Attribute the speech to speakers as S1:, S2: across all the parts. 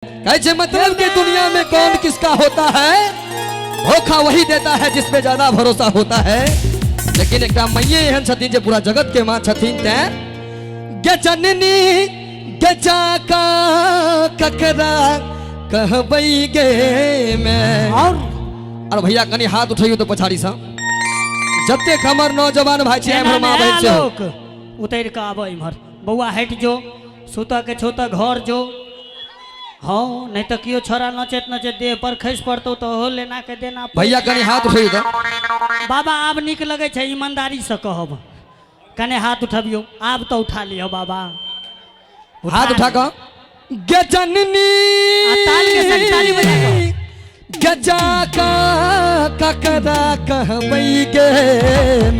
S1: कहै छै मतलब कि दुनिया में कौन किसका होता है, धोखा वही देता है जिसपे ज्यादा भरोसा होता है। लेकिन एकटा मैये एहन छथिन जे पूरा जगत के माँ छथिन, तैं गजननी गजा का ककरा कहबै गे मैं।
S2: और
S1: और भैया कनी हाथ उठैयो तो पछाड़ी सँ जतेक हमर नौजवान भाई छै, हमर माँ बहिन छै।
S2: लोक उतरि कऽ आबऽ इम्हर। बौआ हटि जो, सुतऽ के छौ तऽ घर जो। हँ, नहि तऽ केओ छोड़ा नचैत नचैत देह पर खसि पड़तौ तऽ ओहो लेना के देना।
S1: भैया कनी हाथ उठैयो तऽ।
S2: बाबा आब नीक लगै छै, ईमानदारीसँ कहब, कने हाथ उठबियौ। आब तऽ उठा लिअ बाबा।
S1: हाथ उठा कऽ गजननी
S2: आ ताल के संग ताली बजा कऽ।
S1: गजा का ककरा कहबै गे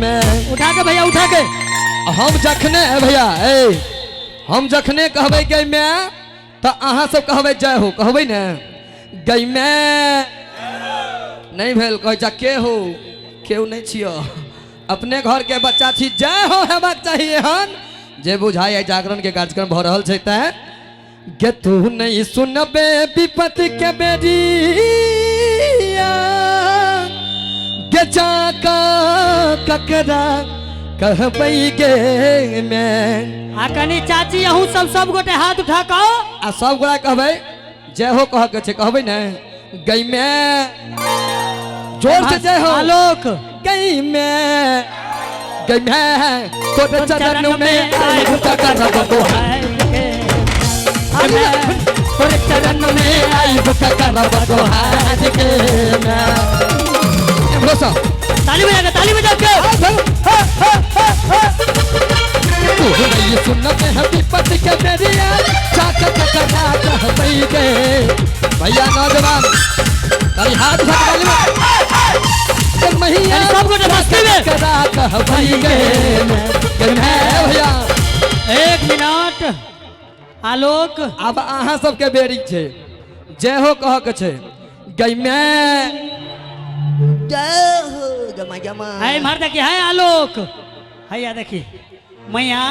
S1: मैं।
S2: उठा के भैया, उठा के।
S1: हम जखने भैया ए हम जखने कहबै गै मैं तऽ अहाँ सब कहबै जय हो, कहबै ने गै मैं? नहीं भेल। कहै जा के हो, केओ नहीं छियो, अपने घर के बच्चा छी। जय हो हेबाक चाही एहन जे बुझाइ आइ जागरण के कार्यक्रम भऽ रहल छै। तैं गे तू नहीं सुनबे विपत के बेरिया गे जाका ककरा कहबै गे मैं।
S2: आ कनी चाची अहूँ सब सब गोटे हाथ उठा कऽ
S1: आ सब गोरा कहबै जय हो कह के छै, कहबै ने गई मैं? जोर से जय हो।
S2: आलोक
S1: गई मैं, गई मैं तोरे चरण में आई करब गोहार, तोरे चरण में आई करब गोहार के मैं। भरोसा।
S2: ताली बजा के, ताली बजा के।
S1: तू नहीं सुनत है विपत के बेरिया चाक ककरा कहबै गे। भैया नौजवान करी हाथ उठा के ताली में मैया।
S2: कनी सब गोटे मस्ती में।
S1: ककरा कहबै गे मैं, गे मैं भैया।
S2: एक मिनट आलोक।
S1: आब अहाँ सबके बेरी छै, जय हो कह के छै गई मैं, जय हो गमा गमा।
S2: है इम्हर देखी, है आलोक, हैया देखी मैया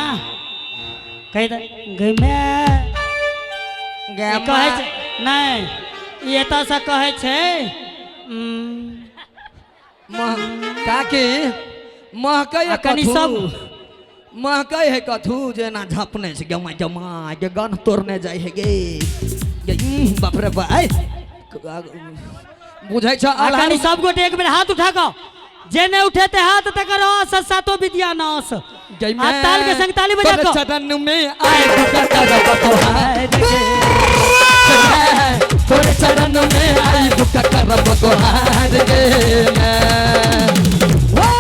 S2: कहि दे गई मैं। ई कहै छै नहि, ई एतऽसँ कहै छै
S1: काकी महकै
S2: आ कनी
S1: कथू
S2: सब
S1: महकै है कथू जेना झपने छै गमा गमा के गन तोड़ने जाइ है गे गे, बाप रे बा ऐ, बुझै छ।
S2: आ कनी सब गोटे एक बेर हाथ उठा कऽ, जे नहि उठेते हाथ तकर अस सातो विद्या नाश।
S1: गई
S2: आ ताल के संग ताली बजा
S1: तोरे
S2: कऽ।
S1: चरण में आए करब तोहार, तोरे चरण में आई करब तोहार गे मैं। वाह!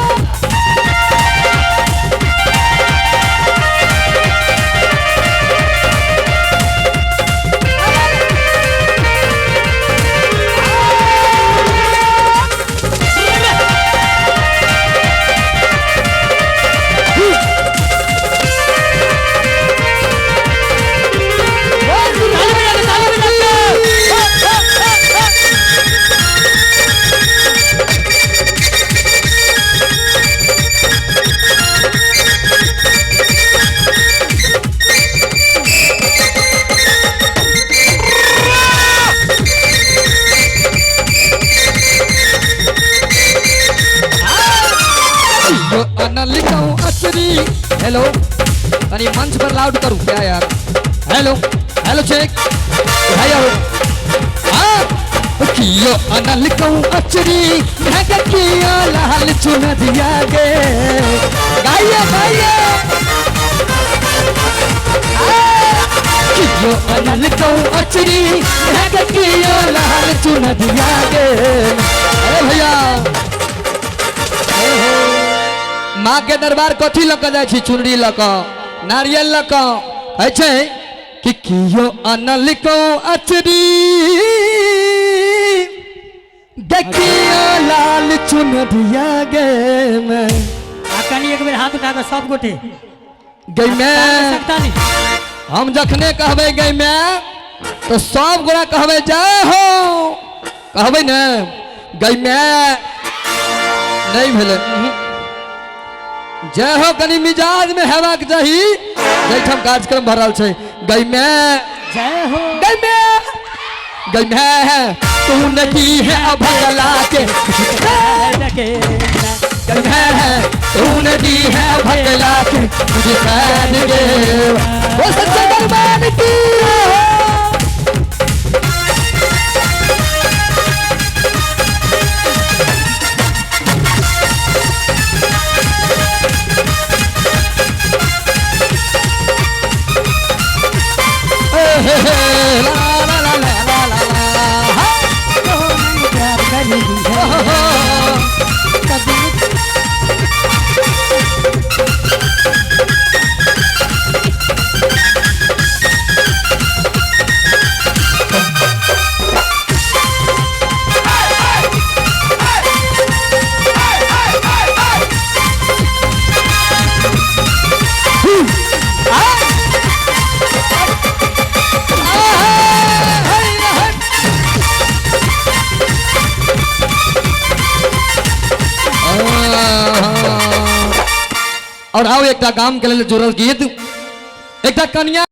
S2: ताली बजा के, ताली बजा के।
S1: यो अनल कहूँ असरी। हेलो, अरे मंच पर लाउड करूँ क्या यार? हेलो हेलो चेक भाई आओ। हाँ कियो अनल कहूँ अचरी भग कियो लाल चुनरिया गे। गाइए गाइए। कियो अनल कहूँ अचरी भग कियो लाल चुनरिया गे। अरे भैया माँ के दरबार कथी लऽ कऽ जाइ छी? चुनरी लऽ कऽ, नारियल लऽ कऽ। होइ छै कि कियो अनल को अचरी देखियो लाल चुनरिया गे मैं।
S2: आ कनी एक बेर हाथ उठा कऽ सब गोटे
S1: गई मैं।
S2: ताल के संग ताली।
S1: हम जखने कहबै गई मैं तो सब गोरा कहबै जय हो, कहबै ने गई मैं? नहीं भेलै। जय हो कनी मिजाज में हेबाक चाही जाहिठाम कार्यक्रम भऽ रहल छै। गई मैं।
S2: जय हो।
S1: गई मैं। गई मैं तूने की है अभगला के गई मैं तूने दी है अभगला के मुझे सैद गे वो सच्चे दरबार की हे हे हे, ला ला ला ला ला ला ला, हा, हो, हो, हो। और आओ एकटा गाम के लेल जुड़ल गीत, एकटा कन्या।